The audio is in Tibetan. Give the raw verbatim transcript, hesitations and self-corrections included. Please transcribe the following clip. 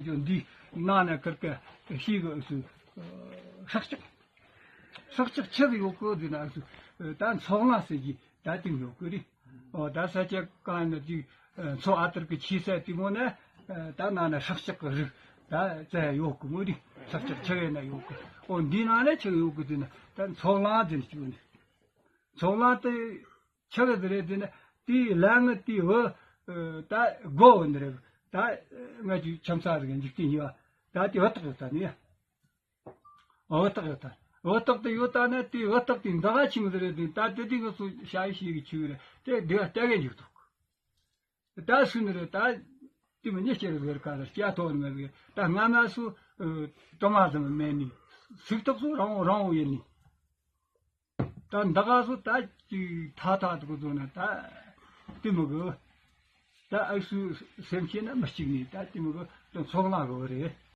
ཅོ་འདི་ནང་ན་ཁར་ཀ་ཤི་གི་སུ་སྲོག་ཆགས། སྲོག་ཆགས་ཆགས་ཡོད་གི་འདི་ན་སུ་ད་ཚོགས་ལངས་ཟེར་གྱི་ད་དེ་ཡོད་གི་རེད། ཨོ་ད་ས་ཆ་གང་ན་དེ་མཚོ་ཨ་ཐར་གི་ཆེ་ས་དེ་མོ་ན་ད་ནང་ན་སྲོག་ཆགས་གི་རིགས་ད་ཙ་ཡོད་གི་མོ་རེད། སྲོག་ཆགས་ཆགས་ཡོད་ན་ཡོད་གི། ཨོ་འདི་ནང་ན་ཆགས་ཡོད་གི་འདི་ན་ད་ཚོགས་ལངས་ཟེར་གྱི་ཡོད་ནི། ཚོགས་ལངས་དེ་ཆགས་གི་རེད། དེ་ན་དེའི་ལམ་ངི་དེའི་འོ་ད་སྒོ་འོ་འདི་རེད། ད་ང་ཅིག་ཆམ་ས་རིག་འཇིག་རྟེན་ཉེ་བ་ད་དེ་འོ་ཐག་ཡོད་ད་ནི་ཡ། འོ་ཐག་ཡོད་ད། འོ་ཐག་དེ་ཡོད་ད་ན་དེ་འོ་ཐག་དེ་འདི་ག་ཆིམ་ཟེར་རེད། དེ་ད་དེ་དེ་ང་ཚོ་ཤ་ཡི་ཤེས་གི་ཆུ་རེད། དེ་དེ་ལྟ་གི་འཇུག་ཐུབ་གི། ད་སུ་ནི་རེད། ད་དེ་མི་ཉེ་ཆེ་རེད་ཟེར་ག་རེ་སྐྱ་ཐོག་ནི་མེད་གི། ད་སྔ་མ་སུ་དོ་མ་ཟིན་མེད་ནི། སུག་ཐོག་སུ་རང་འོ་རང་འོ་ཡིན་ནི། ད་འདི་ག་སུ་ད་ཅིག་ཐག་ཐག་ཏུ་གུ་ཚོ་ན་ད་དེ་མི་གི། ད་ཨ་སུ་སེམས་ཤེས་ན་མི་གཅིག་ནི་ད་དེ་མི་གི་ད་ཚོགས་ལངས་གི་རེད།